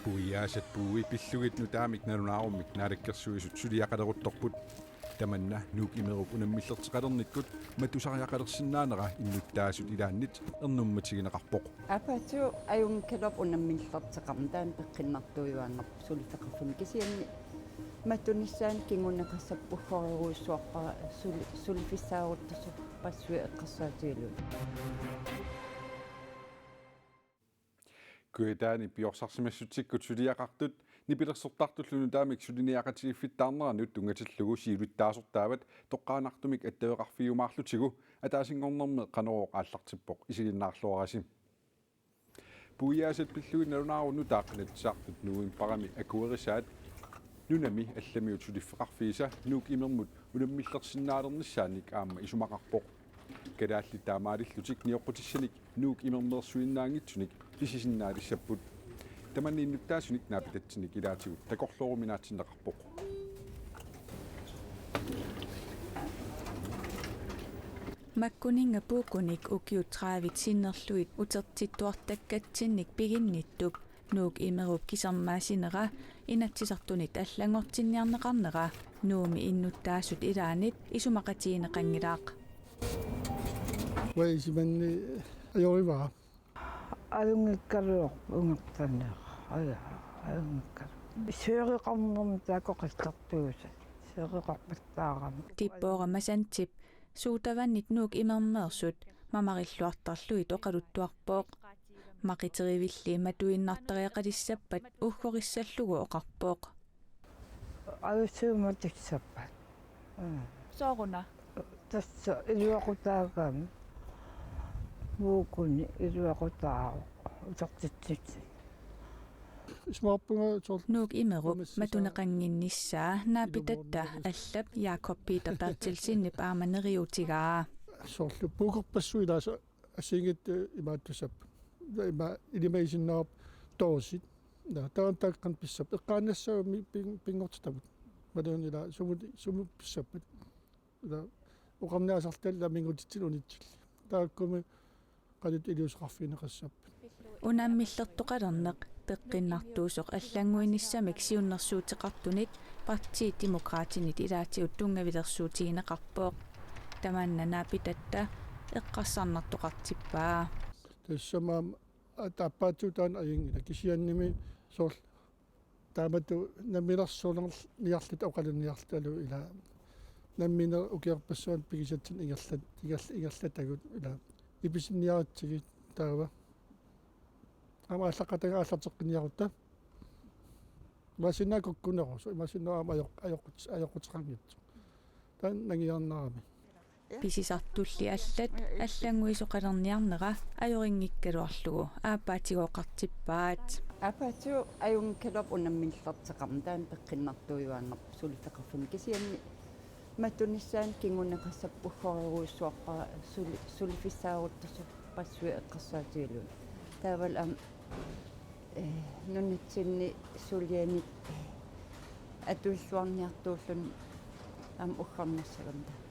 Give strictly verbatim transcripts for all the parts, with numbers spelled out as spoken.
Puiaasat puui pillugit nutaamik nalunaarummik Naalakkersuisut suliaqaleruttorput. Tamanna Nuuk Imerup unammillerteqalernikkut matusariaqalersinnaanera innuttaasut ilaannit ernummatigineqarpoq. Aappaatsigut ajunngikkaluarpoq unammillerteqarneq, taanna peqqinnartuujuaannarpoq suliffeqarfimmik, kisianni matunissaanut kinguneqassappat uggorerujussuarpara suli-, suliffissaaruttorsuarpassuit eqqarsaatigalugit. Kujataani piorsarsimassutsikkut suliaqartut nipilersortartullu nutaamik suliniaqatigiiffittaarneranut tunngatillugu siulittaasortaavat toqqaannartumik attaveqarfigiumaarlutigu ataasinngornermi Qanorooq aallartippoq, isiginnaarluarisi. Puiaasat pillugit nalunaarut nutaaq Inatsisartut novembarimi akuerisaat nunami allamiut suliffeqarfiisa Nuuk Imermut unammillersinnaalernissaannik aamma isumaqarpoq. Kalaallit taamaalillutik nioqqutissanik Nuuk Imermeersuinnaanngitsunik pisisinnaalissapput. Tamanna innuttaasunik naapitatsinnik ilaatigut takorlooruminaatsinneqarpoq. Makkuninnga puukkunik ukiut tredive sinnerlugit utertittuartakkatsinnik piginnittup Nuuk Imerup kisermaasinera Inatsisartunit allanngortinniarneqarnera Nuummi innuttaasut ilaannit isumaqatigineqanngilaq. Uanga isumanni ajorivara. Ajunngikkaluarpoq ungertanera. Aja, ajunngikkaluarpoq. Seereqarnermik taakku qillertuusat. Seereqarpattaarami. Tippoora Masantip suutavannit Nuuk Imermeersut mamarilluartarlugit oqaluttuarpoq. Maqiterivillii matuinnartariaqalissappat uggorissallugu oqarpoq. Ajusuummat tussappat. Mm. Sooruna? Tassa iluaqutaagami. Puukkuni iluaqutaavoq. Utertitsisut. Isumaqarpunga soorlu Nuuk Imerup matuneqannginnissaa naapitatta allap Jakob Peter Berthelsenip aamma neriuutigaa. Soorlu puukkorpassuit ilaasa assigiinngitsut imaattussaapput. Ima ilimagisinnaavoq dåsit. Ila taanna taakku qanoq pissapput. Eqqaannassaagut mi-, pin-, pinngortitamut. Imaluunniit ila sumut, sumut pissappat. Ila oqarniarsartali ila mingutsitsinni unitsilli. Taakkumi qanoq iliuuseqarfigineqassappat. Unammillertoqalerneq peqqinnartuusoq allannguinissamik siunnersuuteqartunit Partii Demokraatinit ilaatigut tunngavilersuutigineqarpoq. Tamanna naapitatta eqqarsarnartoqartippaa. Tassami aamma aappaatsigut taanna ajunngilaq, kisiannimi soorlu taamatut namminersorniarluta oqalunniarlutalu ila nammineq ukiorpassuarni pigisatsinnik ingerlat-, ingerl-, ingerlatagut ila ipisinniaritsigit taava. Aamma aallaqqaataaniit aallarteqqinniarutta. Imaassinnaavoq kukkunerusoq, imaassinnaavoq aamma ajoq-, ajoqut-, ajoquteqanngitsoq. Taanna nangiarnarami. Pisisartulli allat allannguisoqalerniarnera ajorinngikkaluarlugu aappaatsigut oqartippaat. Aappaatsigut ajunngikkaluarpoq unammillerteqarneq, taanna peqqinnartuujuaannarpoq suliffeqarfimmik, kisianni matunissaanut kinguneqassappat uggorerujussuarpara suli-, suliffissaaruttorsuarpassuit eqqarsaatigalugit. Taavalu aamma, eh, nunatsinni sulianik, eh, atuilluarniartuulluni aamma uggornissagami taanna.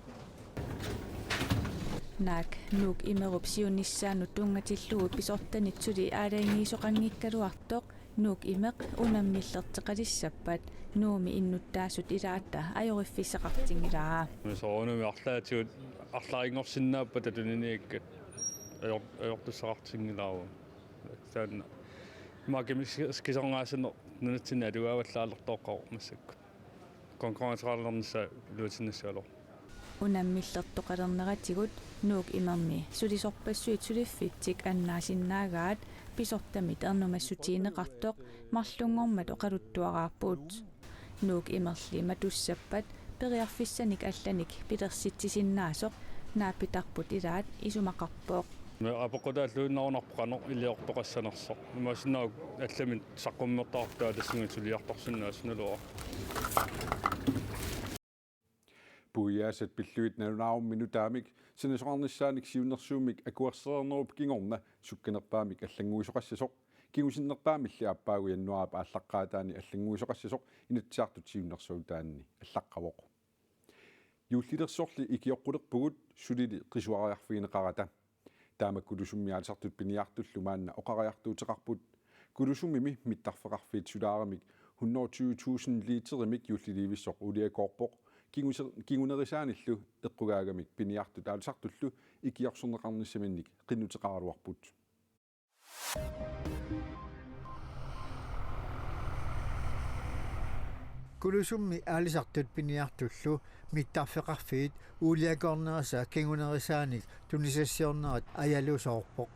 Naak Nuuk Imerup siunissaanut tunngatillugu pisortanit suli aalajangiisoqanngikkaluartoq Nuuk Imeq unammillerteqalissappat Nuummi innuttaasut ilaata ajoriffissaqartinngilaa. Soorunami arlaatigut arlalinngorsinnaappata tuniniakkat ajor-, ajortussaqartinngilaarput. Taanna. Maakimi kiserngaasaneq nunatsinni alugaavallaalertoqqavoq massakkut. Konkurrenceqarlernissaa iluatinnissaaloq. Unammillertoqalerneratigut Nuuk Imermi sulisorpassuit suliffitsik annaasinnaagaat pisortamit ernumassutigineqartoq marlunngormat oqaluttuaraarput. Nuuk Imerli matussappat periarfissanik allanik pilersitsisinnaasoq naapitarput ilaat isumaqarpoq. Apeqqutaalluinnarunarpoq qanoq iliortoqassanersoq. Imaassinnaavoq allamik saqqummertartaa tassunga suliartorsinnaasoq naluara. Puiaasat pillugit nalunaarummi nutaamik sanasoqarnissaanik siunnersuummik akuersereernerup kingorna sukkanerpaamik allannguisoqassasoq, kingusinnerpaamilli aappaagu januaarip aallaqqaataani allannguisoqassasoq Inatsisartut siunnersuutaanni allaqqavoq. Juullilersorli ikioqqulerpugut sulili qisuariarfigineqarata. Taamakkulusummi aalisartut piniartullu maanna oqariartuuteqarput. Kulusummimi mittarfeqarfiit sulaaramik hundrede og tyve tusind literimik juulliliivissoq uuliakoorpoq. Kinguse-, kingunerisaanillu eqqugaagamik piniartut aalisartullu ikiorserneqarnissaminnik qinnuteqaraluarput. Kulusummi aalisartut piniartullu mittarfeqarfiit uuliakoornerisa kingunerisaanik tunisassiornerat ajalusoorpoq.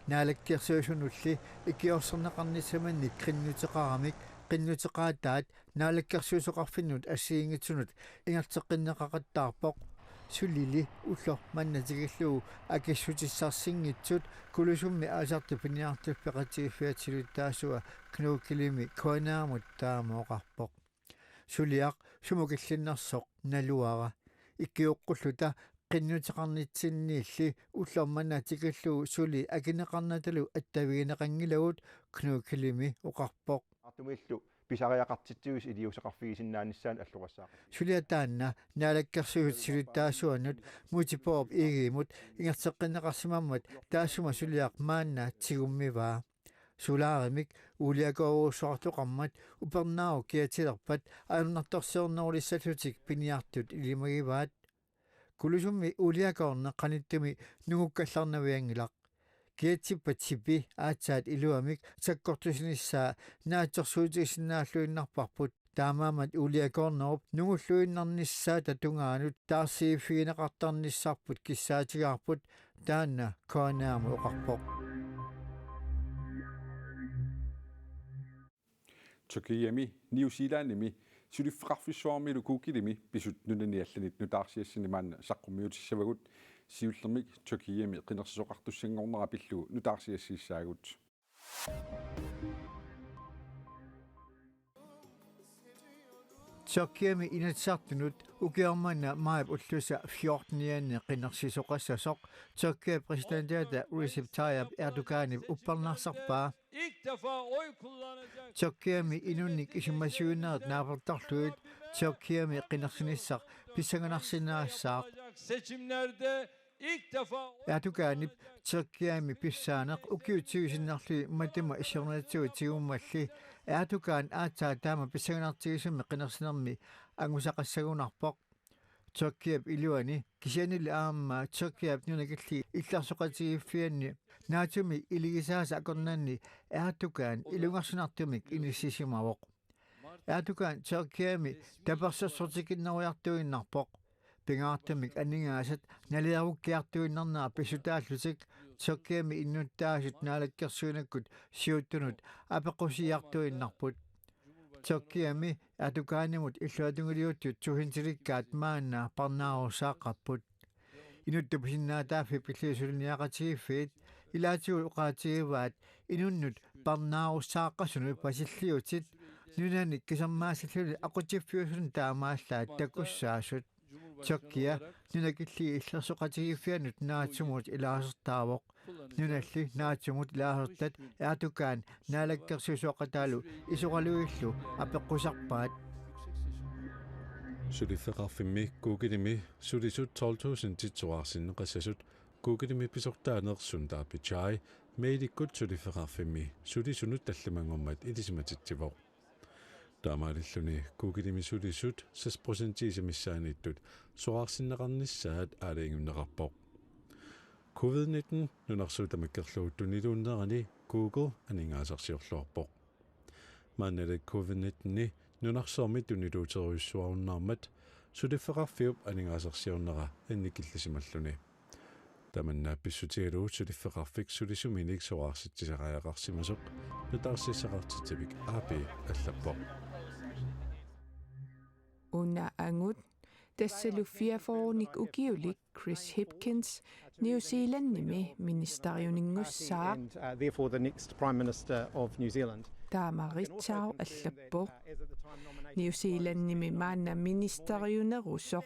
Naalakkersuisunulli ikiorserneqarnissaminnik qinnuteqaramik qinnuteqaataat Naalakkersuisoqarfinnut assigiinngitsunut ingerlateqqinneqaqattaarpoq. Sulili ulloq manna tikillugu akissutissarsinngitsut Kulusummi aalisartut piniartullu peqatigiiffiata silittaasua Knud Killimi K N R-imut taama oqarpoq. Suliaq sumukillinnersoq naluara. Ikioqqulluta qinnuteqarnitsinniilli ulloq manna tikillugu suli akineqarnatalu attavigineqanngilagut Knud Killimi oqarpoq. Artumillu pisariaqartitsivis iliuuseqarfigisinnaanissaanut alloqassaaq. Suliaq taanna Naalakkersuisut silittaasuannut Múte Bourup Egedemut ingerlateqqinneqarsimammat taassuma suliaq maanna tigummivaa. Solaarimik uuliakoorujussuartoqarmat upernaarut kiatilerpat ajornartorsiornerulissallutik piniartut ilimagivaat. Kulusummi uuliakoorneq qanittumi nungukkallarnavianngilaq. Kiatsippat sipi aatsaat iluamik sakkortusinissaa naatsorsuutigisinnaalluinnarparput. Taamaammat uuliakoornerup nungulluinnarnissaata tungaanut taarsiiffigineqartarnissarput kissaatigaarput, taanna K N R-imut oqarpoq. Tyrkiami New Zealandimi suliffeqarfissuarmilu Googlemi pisut nunani allanit nutaarsiassani maanna saqqummiutissavagut. Siullermik Tyrkiami qinersisoqartussanngornera pillugu nutaarsiassiissaagut. Tyrkiami Inatsisartunut ukioq manna maajip ullusa fjortenianni qinersisoqassasoq Tyrkiap præsidentiata Recep Tayyip Erdoganip uppernarsarpaa. Tyrkiami inunnik isumasiuinerit naapertorlugit Tyrkiami qinersinissaq pissanganarsinnaassaaq. Erdoganip Tyrkiami pissaaneq ukiut tyve sinnerlugit matuma siornatigut tigummalli Erdogan aatsaat taama pissanganartigisummi qinersinermi angusaqassagunarpoq. Tyrkiap iluani kisiannili aamma Tyrkiap nunakilliit illersoqatigiiffianni NATO-mi iligisaasa akornanni Erdogan ilungersunartumik inissisimavoq. Erdogan Tyrkiami tapersersortikinnerujartuinnarpoq. Pingaartumik aningaasat naliarukkiartuinnarnerat pissutaallutik Tyrkiami innuttaasut naalakkersuinikkut siuttunut apeqqusiiartuinnarput. Tyrkiami Erdoganimut illuatungiliuttut tusindilikkaat maanna parnaarussaaqqapput. Inuttut pisinnaatitaaffii pillugit suliniaqatigiiffiit ilaatigut oqaatigivaat inunnut parnaarussaaqqasunut pasilliutit nunani kisermaassilluni aqutsiffiusunut taamaallaat takussaasut. Tyrkia nunakilliit illersoqatigiiffiannut NATO-mut ilaasortaavoq. Nunalli NATO-mut ilaasortat Erdogan naalakkersuisooqataalu isoraluillu apeqqusarpaat. Suliffeqarfimmi Googlemi sulisut tolv tusindit soraarsinneqassasut Googlemi pisortaaneq Sundar Pichai mailikkut suliffeqarfimmi sulisunut tallimanngormat ilisimatitsivoq. Taamaalilluni Googlemi sulisut seks procentii missaanniittut soraarsinneqarnissaat aalajangiunneqarpoq. Covid nitten nunarsuup tamakkerlugu tuniluunnerani Google aningaasarsiorluarpoq. Maannali covid nitten-i nunarsuarmi tuniluuterujussuarunnaarmat suliffeqarfiup aningaasarsiornera annikillisimalluni. Tamanna pissutigalugu suliffeqarfik sulisuminik soraarsitsisariaqarsimasoq nutaarsiassaqartitsivik A P allappoq. Una angut tassalu fireogfyrrenik ukiulik Chris Hipkins New Zealandimi ministeriuninngussaaq. And, uh, therefore the next Prime Minister of New Zealand. Taama Ritzau allappoq. New Zealandimi maanna ministeriunerusoq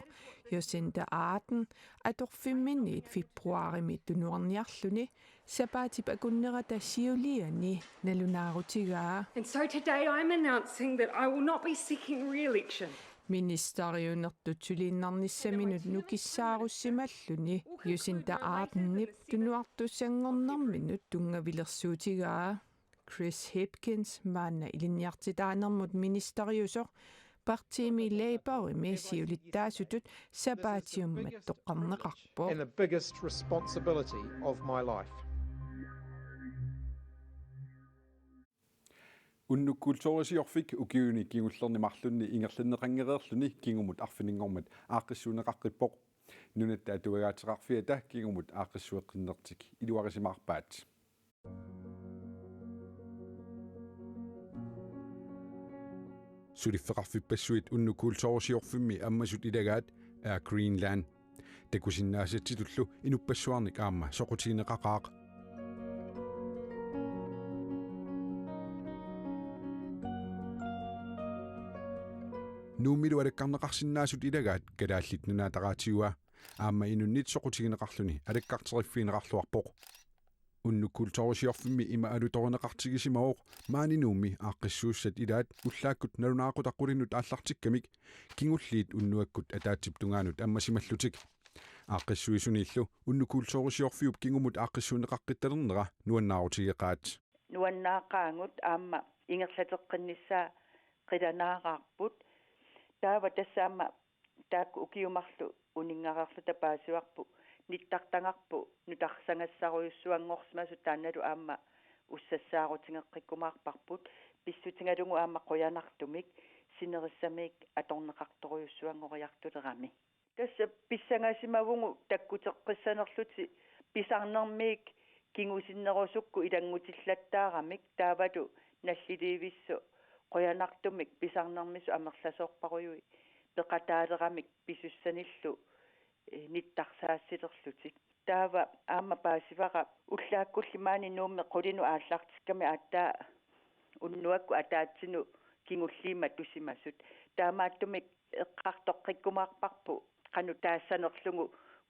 Jacinda Ardern atorfimminniit februarimi tunuarniarluni sapaatip akunnerata siuliani nalunaarutigaa. And so today I'm announcing that I will not be seeking re-election. Ministeriunertut suliinnarnissaminut nukissaarussimalluni Jacinda Ardernip tunuartussanngornerminut tunngavilersuutigaa. Chris Hipkins maanna ilinniartitaanermut ministeriusoq partiimi Labourimi siulittaasutut sapaatiummat toqqarneqarpoq. In the biggest responsibility of my life. Unnuk Kulturisiorfik ukiuni kingullerni marlunni ingerlanneqanngereerluni kingumut arfininngormat aaqqissuunneqaqqippoq. Nunatta Atuagaateqarfiata kingumut aaqqissueqqinnertik iluarisimaarpaat. Suliffeqarfippassuit Unnuk Kulturisiorfimmi ammasut ilagaat Air Greenland. Takusinnaasatsitullu inuppassuarnik aamma soqutigineqaqaaq. Nuummilu alakkarneqarsinnaasut ilagaat Kalaallit Nunaata Radiua aamma inunnit soqutigineqarluni alakkarteriffigineqarluarpoq. Unnuk Kulturisiorfimmi ima alutorineqartigisimavoq maani Nuummi aaqqissuussat ilaat ullaakkut nalunaaqutaq qulinut aallartikkamik kingulliit unnuakkut ataatsip tungaanut ammasimallutik. Aaqqissuisuniillu Unnuk Kulturisiorfiup kingumut aaqqissuunneqaqqittalernerat nuannaarutigeqaat. Nuannaaqaagut aamma ingerlateqqinnissaa qilanaaraarput. Taava tassa aamma taakku ukiut marluk uninngareerluta paasivarput nittartagarput nutarsagassaarujussuanngorsimasut taannalu aamma ussassaarutigeqqikkumaarparput pissutigalugu aamma qujanartumik sinerissamiik atorneqartorujussuanngoriartulerami. Tassa pissangasimavugut takkuteqqissanerlutik pisarnermiit kingusinnerusukkut ilanngutillattaaramik taavalu nalliliivissoq qujanartumik pisarnermisut amerlasoorparujuit peqataaleramik pisussanillu eh, nittarsaassilerlutik. Taava aamma paasivara ullaakkulli maani Nuummi qulinut aallartikkami aatsaat unnuakkut ataatsinut kingulliit matusimasut. Taamaattumik eqqartoqqikkumaarparput qanoq taassanerlugu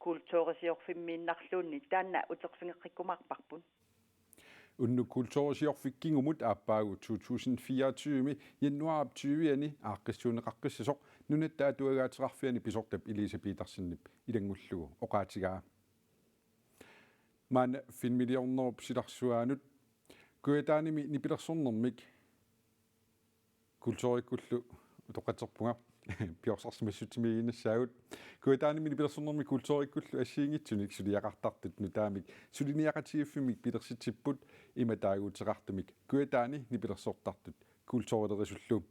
Kulturisiorfimmiinnarluunniit taanna uterfigeqqikkumaarparput. Unnuk Kulturisiorfik kingumut aappaagu to tusind fireogtyve januaarip tyve-ani aaqqissuunneqaqqissasoq Nunatta Atuagaateqarfiani pisortap Elisa Petersenip ilanngullugu oqaatigaa. Maanna filmiliornerup silarsuaanut Kujataanimi nipilersornermik kulturikkullu utoqqatserpunga piorsarsimassutsimiiginnassaagut. Kujataanimi nipilersornermik kulturikkullu assigiinngitsunik suliaqartartut nutaamik suliniaqatigiiffimmik pilersitsipput ima taaguuteqartumik Kujataani nipilersortartut kulturilerisullu.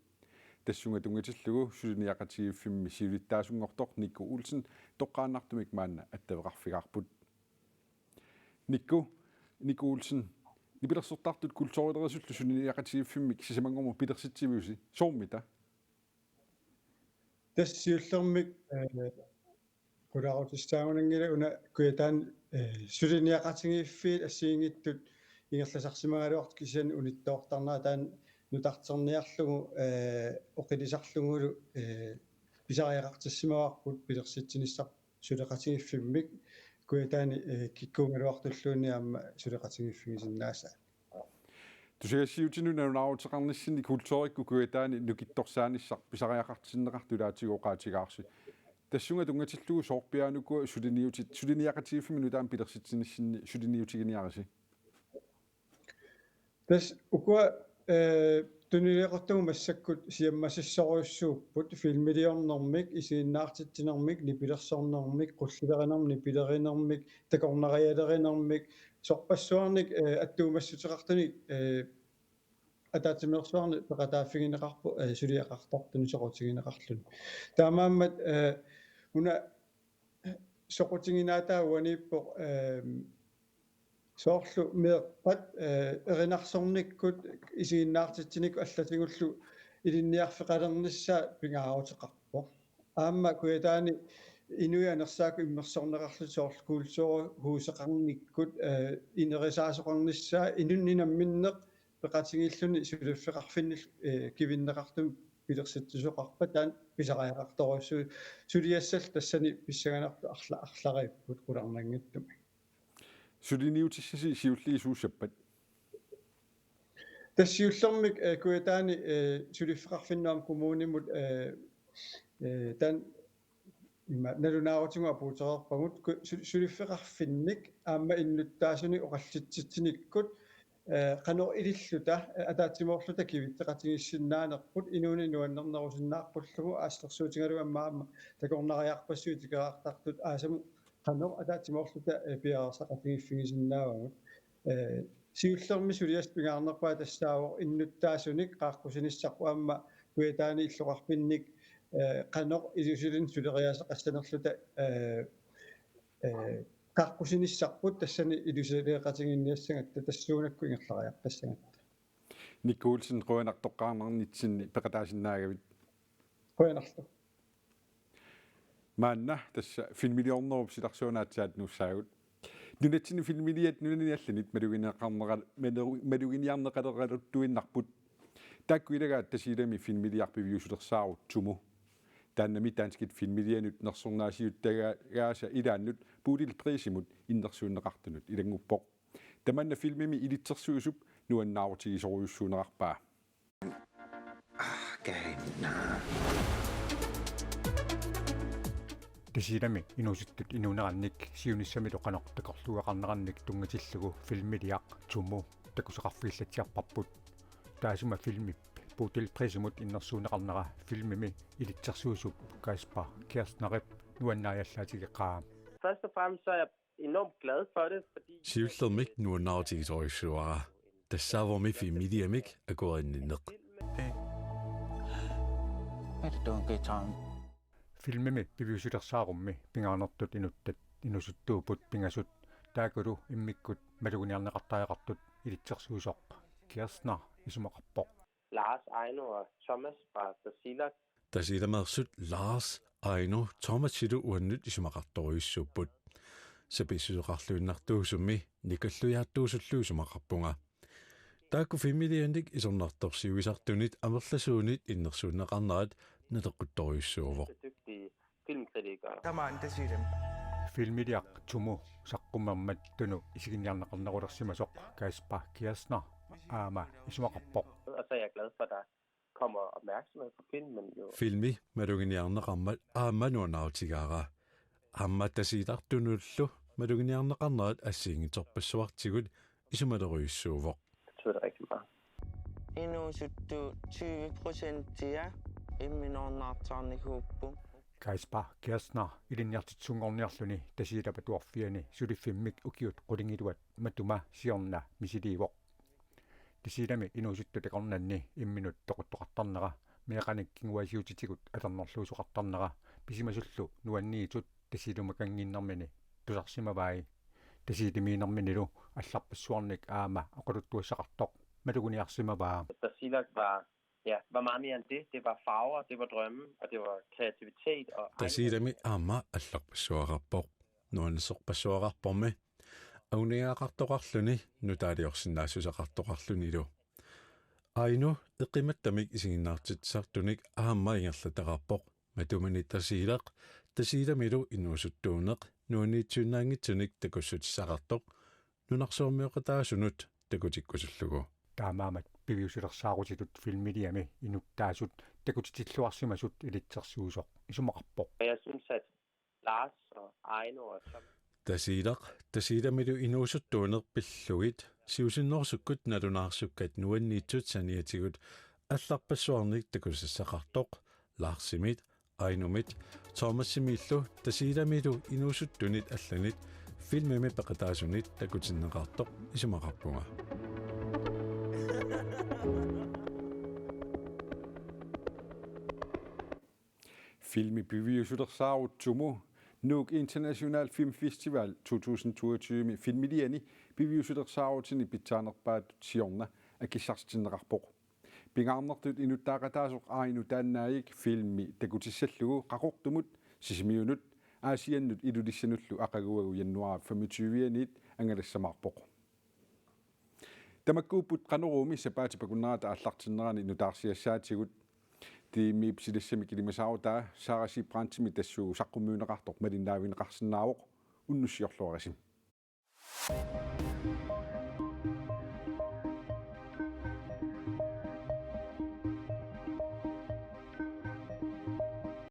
Tassunga tunngatillugu suliniaqatigiiffimmi siulittaasunngortoq Nikku Olsen toqqaannartumik maanna attaveqarfigaarput. Nikku, Nikku Olsen, nipilersortartut kulturilerisullu suliniaqatigiiffimmik sisamanngormat pilersitsiviusi, soormita? Tassa siullermik eh, qularutissaangunanngilaq una Kujataani eh, suliniaqatigiiffiit assigiinngitsut ingerlasarsimagaluartut kisianni unittoortarnerat taanna nutarterniarlugu eh, oqilisarlugulu eh, pisariaqartissimavarput pilersitsinissaq suleqatigiiffimmik Kujataani eh, kikkuugaluartulluunniit aamma suleqatigiiffigisinnaasaat. Tusagassiuutinut nalunaaruteqarnissinni kulturikkut Kujataani nukittorsaanissaq pisariaqartinneqartoq ilaatigut oqaatigaarsi. Tassunga tunngatillugu soorpiaanukua suliniutit-, suliniaqatigiiffimmi nutaamik pilersitsinissinni suliniutiginiarisi? Tassa ukua eh, tunileequttugut massakkut siammasissorujussuupput filmiliornermik, isiginnaartitsinermik, nipilersornermik, qullilerinermik, nipilerinermik, takornarialerinermik, sorpassuarnik eh, attuumassuteqartunik eh, ataatsimeersuarni peqataaffigineqarpoq eh, suliaqartartuni soqutigineqarluni. Taamaammat eh, una soqutiginaataasoq uaniippoq eh, soorlu meeqqat eh, erinarsornikkut isiginnaartitsinikkut allatigullu ilinniarfeqalernissaat pingaaruteqarpoq. Aamma Kujataani inuit anersaakkut immersorneqarlutik soorlu kulturhuseqarnikkut eh, inerisaasoqarnissaa inunnik namminneq peqatigiilluni suliffeqarfinni eh, kivinneqartumi pilersitsisoqarpat taanna pisariaqartorujussuuvoq suliassallu tassani pissanganartut arla-, arlariipput qularnanngitsumik. Suliniutissasi siulliit suussappat? Tassa siullermik eh, Kujataani eh, suliffeqarfinnut aamma kommunimut eh, eh, taanna ima nalunaarutigut apuutereerpagut ku-, su-, suliffeqarfinnik aamma innuttaasunik oqallitsitsinikkut eh, qanoq ililluta, eh, ataatsimoorluta kivitseqatigiissinnaanerput inuuneq nuannernerusinnaarpullugu, aallersuutigalugu aamma aamma takornariarpassuit tikeraartartut aasamut qanoq ataatsimoorluta, eh, piareersaqatigiiffigisinnaavagut. Eh, siullermik suliassaq pingaarnerpaaq tassaavoq innuttaasunik qaaqqusinissarput aamma kujataani illoqarfinnik, eh, qanoq ilusilinnik suleriaaseqassanerluta, eh, eh, qaaqqusinissarput tassani ilusileeqatigiinniassagatta tassuunakkut ingerlariartassagatta. Nick Olsen, qujanaq toqqaannarnitsinni peqataasinnaagavit. Qujanarlu. Maanna tassa filmiliornerup silarsuanut aatsaat nuussaagut. Nunatsinni filmiliat nunani allanit maluginiaqarnera-, malu-, maluginiarneqaleraluttuinnarput. Taakku ilagaat Tasiilami filmiliaq piviusulersaarut Tumu. Taannami danskit filmilianut nersornaasiuttagaasa ilaannut Bodil Prisimut innersuunneqartunut ilannguppoq. Tamanna filmimi ilitsersuisup nuannaarutigisorujussuunerarpaa. Ah, gain. Nah. Tasiilami inuusuttut inuunerannik siunissamilu qanoq takorluugaqarnerannik tunngatillugu filmiliaq Tumu takusaqarfigillatsiarparput. Taassuma filmip Bodil Prisimut innersuunneqarnera filmimi ilitsersuisup Kaspar Kersnerip nuannaajallaatigeqaa. Først og fremmest så er jeg enormt glad for det, fordi Siullermik nuannaarutigisorujussuuara. Tassaavoq filmiliamik akuerinninneq. Hvad er det, du har givet ham? Filmimi piviusulersaarummi pingaarnertut inuttat inuusuttuupput pingasut, taakkulu immikkut maluginiarneqartariaqartut ilitsersuisoq Kersner isumaqarpoq. Lars, Aino og Thomas fra Tasiilaq. Tasiilameersut Lars, Aino, Thomasilu uannut isumaqartorujussuupput. Sapiissuseqarluinnartuusummi nikallujaattuusullu isumaqarpunga. Taakku filmilianik isornartorsiuisartunit amerlasuunit innersuunneqarnerat naleqquttorujussuuvoq. Dygtige filmkritikere. Tamaan Tasiilami. Filmiliaq Tumu saqqummermat Tunut isiginiarneqarnerulersimasoq Kaspar Kersner aamma isumaqarpoq. Og så er jeg glad for, at der kommer opmærksomhed på filmen. Jo. Filmi maluginiarneqarmat aamma nuannaarutigaara. Aamma Tasiilaq Tunullu maluginiarneqarnerat assigiinngitsorpassuartigut isumalerujussuuvoq. Det betyder rigtig meget. Inuusuttut tyve procentia imminornaartaarnikuupput. Kaspar Kersner ilinniartitsisunngorniarluni Tasiilap atuarfiani suliffimmik ukiut qulingiluat matuma siorna misiliivoq. Tasiilami inuusuttut akornanni imminut toquttoqartarnera, meeqqanik kinguaassiuutitigut atornerluisoqartarnera pisimasullu nuanniitsut Tasiilumikannginnermini tusarsimavai. Tasiilamiinnerminilu allarpassuarnik aamma oqaluttuassaqartoq maluginiarsimavaa. Tasiilaq var, ja, var meget mere end det. Det var farver, det var drømme, og det var kreativitet. Og Tasiilami aamma allarpassuaqarpoq. Nuannersorpassuaqarpormi. Anguniagaqartoqarluni nutaaliorsinnaassuseqartoqarlunilu. Aino eqimattamik isiginnaartitsisartunik aamma ingerlataqarpoq. Matumani Tasiilaq, Tasiilamilu inuusuttuuneq nuanniitsuinnaanngitsunik takussutissaqartoq nunarsuarmioqataasunut takutikkusullugu. Taamaammat piviusulersaarutitut filmiliami inuttaasut takutitilluarsimasut ilitsersuisoq isumaqarpoq. Og jeg synes, at Lars og Aino og Tom Tasiilaq, Tasiilamilu inuusuttuuneq pillugit siusinnerusukkut nalunaarsukkat nuanniitsut saniatigut allarpassuarnik takusassaqartoq Larsimit, Ainomit, Thomasimiillu Tasiilamilu inuusuttunit allanit filmimi peqataasunit takutinneqartoq isumaqarpunga. Filmi piviusulersaarut Tumu, Nuuk International Film Festival to tusind toogtyve filmiliani piviusulersaarutini pitsaanerpaatut siorna akissarsitinneqarpoq. Pingaarnertut inuttaaqataasoq Aino Taannaavik filmi takutissallugu Qaqortumut, Sisimiunut, Aasiannut Ilulissanullu aqaguagu januaarip femogtyve-aniit angalassamaarpoq. Tamakkuupput Qanoruumi sapaatip akunnerata aallartinnerani nutaarsiassaatigut. Tiimip silassamik ilimasaarutaa Sara Sibrantimit tassuugu saqqummiunneqartoq malinnaavigineqarsinnaavoq, unnussiorluarisi.